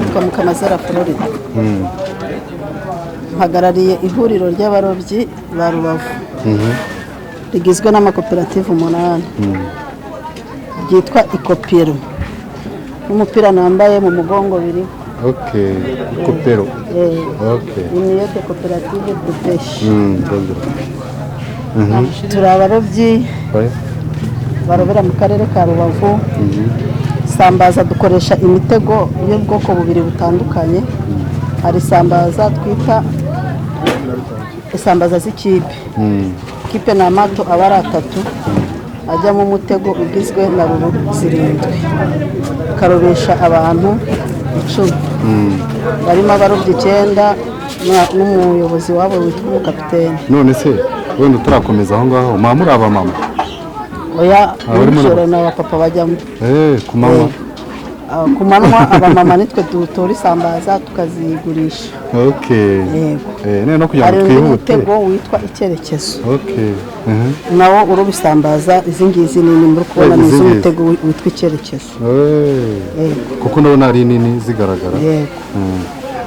Nitwa Mukamazera Florida, mpagarariye ihuriro ry'abarobyi ba Rubavu rigizwe n'amakoperative 8 ryitwa Ikopero, n'umupira nambaye mu mugongo biriho. Okay, Ikopero. Okay. Union des coopératives de pêche. Ndumva. Turi abarobyi barobera mu karere ka Rubavu. Isambaza dukoresha imitego y'ubwoko bubiri butandukanye. Hari isambaza twita isambaza z'ikipe. Kipe ni amato aba ari atatu ajyamo umutego ugizwe na ruru zirindwi, akarobesha abantu 10 barimo abarobyi 9 n'umuyobozi wabo witwa umukapiteni. None se wenda utarakomeza aho ngaho, mama, muri abamama? Oya. Abarimo nijoro ni abapapa bajyamo. Ku manywa? Ku manywa abamama nitwe dutora isambaza tukazigurisha. Yego. None no kugira Hari ngo undi twihute. mutego witwa icyerekezo, nawo uroba isambaza izi ngizi nini muri kubona, ni Izi ngizi. iz'umutego witwa icyerekezo. Yego. Kuko ndabona ari nini zigaragara. Yego.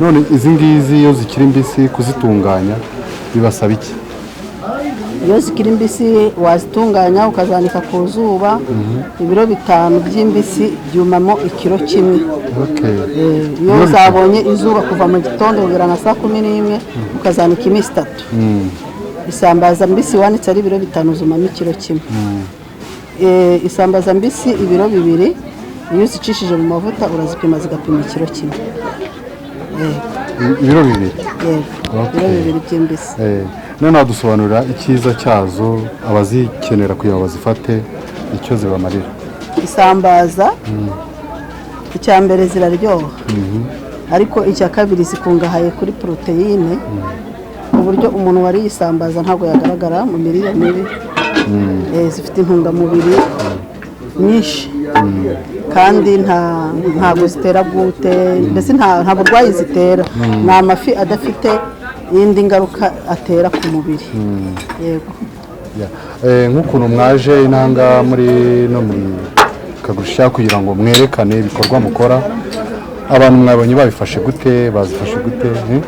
None izi ngizi iyo zikiri mbisi, kuzitunganya bibasaba iki? Iyo zikiri mbisi wazitunganya ukazanika ku zuba. Ibiro 5 by'imbisi byumamo ikiro 1. Iyo zabonye izuba kuva mu gitondo kugera nka saa 11, ukazanika iminsi 3, isambaza mbisi wanitse ari ibiro 5 zumamo ikiro 1. Isambaza mbisi ibiro 2, iyo uzicishije mu mavuta urazipima zigapima ikiro 1. Yego. Ibiro 2? Yego, ibiro 2 by'imbisi. None wadusobanurira icyiza cyazo, abazikenera kugira ngo bazifate, icyo zibamarira? Isambaza, icya mbere ziraryoha, ariko icya kabiri zikungahaye kuri poroteyine, ku buryo umuntu wariye isambaza ntabwo yagaragara mu mirire mibi. Zifite intungamubiri nyinshi kandi ntabwo zitera gute, mbese nta burwayi zitera. Ni amafi adafite iyindi ngaruka atera ku mubiri, yego. Yeah. Nk'ukuntu mwaje inanga muri no muri kagurisha kugira ngo mwerekane ibikorwa mukora, abantu mwabonye babifashe gute, bazifashe gute, eh?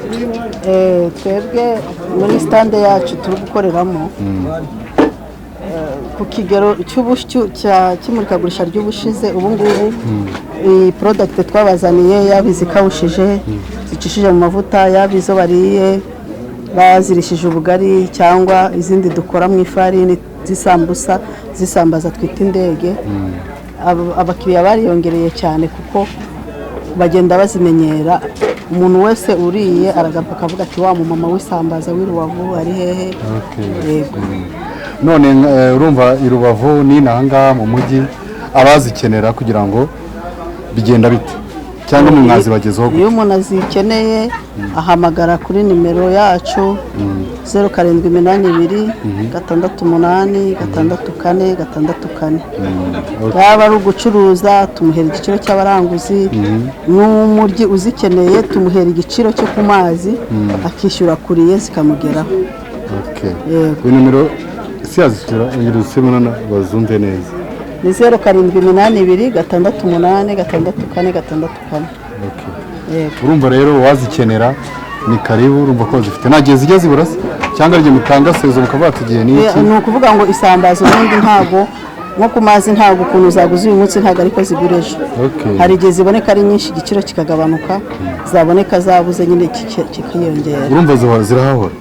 Twebwe muri stand yacu turi gukoreramo, ku kigero cy'imurikagurisha ry'ubushize, ubu ngubu iyi product twabazaniye, yaba izikawushije zicishije mu mavuta, yaba izo bariye bazirishije ubugari, cyangwa izindi dukora mu ifarini z'isambusa, zisambaza twita indege, abakiriya bariyongereye cyane kuko bagenda bazimenyera. Umuntu wese uriye aragaruka akavuga ati: "Wa mumama w'isambaza w'i Rubavu ari hehe?" Yego. None urumva i Rubavu n'inaha mu mujyi, abazikenera kugira ngo bigenda bite, cyangwa mu mwazibagezaho gute? Iyo umuntu azikeneye ahamagara kuri nimero yacu 0782686464. Yaba ari ugucuruza, tumuhera igiciro cy'abaranguzi, n'umuryi uzikeneye tumuhera igiciro cyo ku mazi, akishyura kuriye zikamugeraho. Yego. Iyi nimero si yazishyura, ongera uzisubiremo bazumve neza. Ni 0782686464. Yego. Urumva rero uwazikenera ni karibu, urumva ko zifite nta gihe zijya zibura se, cyangwa igihe mutanga saison mukavuga ati igihe ni iki? Ni ukuvuga ngo isambaza ubundi ntabwo, nko ku mazi, ntabwo ukuntu zaguze uyu munsi ntabwo ariko zigura ejo. Hari igihe ziboneka ari nyinshi igiciro kikagabanuka, zaboneka zabuze nyine kikiyongera. Urumva zihora zirahahora?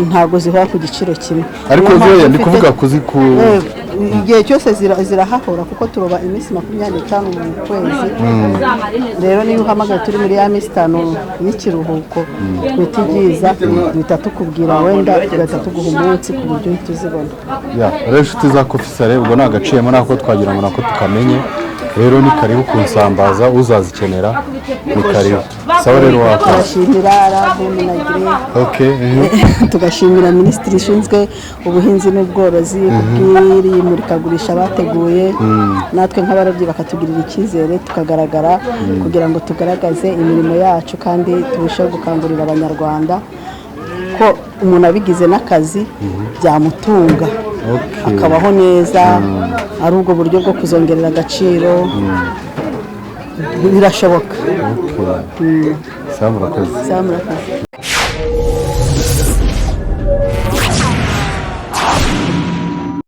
Ntabwo zihora ku giciro kimwe. Ariko Niyo mpamvu zoya ndi kuvuga kuzi ku Igihe cyose zirahahora kuko turoba iminsi 25 mu kwezi. Rero niyo uhamagaye turi muri ya minsi 5 y'ikiruhuko twita ibyiza, duhita tukubwira wenda tugahita tuguha umunsi ku buryo uhita uzibona. Ya rero, inshuti za Coffee Salé, ubwo ni agaciyemo nako twagira ngo nako tukamenye. Rero ni karibu ku nsambaza, uzazikenera ni karibu. Sawa rero, wakoze. Turashimira RAB, MINAGRI, tugashimira minisitiri ishinzwe ubuhinzi n'ubworozi kubw'iri murikagurisha bateguye, natwe nk'abarobyi bakatugirira icyizere tukagaragara kugira ngo tugaragaze imirimo yacu kandi turusheho gukangurira Abanyarwanda ko umuntu abigize n'akazi byamutunga, akabaho neza, ari ubwo buryo bwo kuzongerera agaciro. Birashoboka. Okay. Sawa, murakoze. Sawa, murakoze.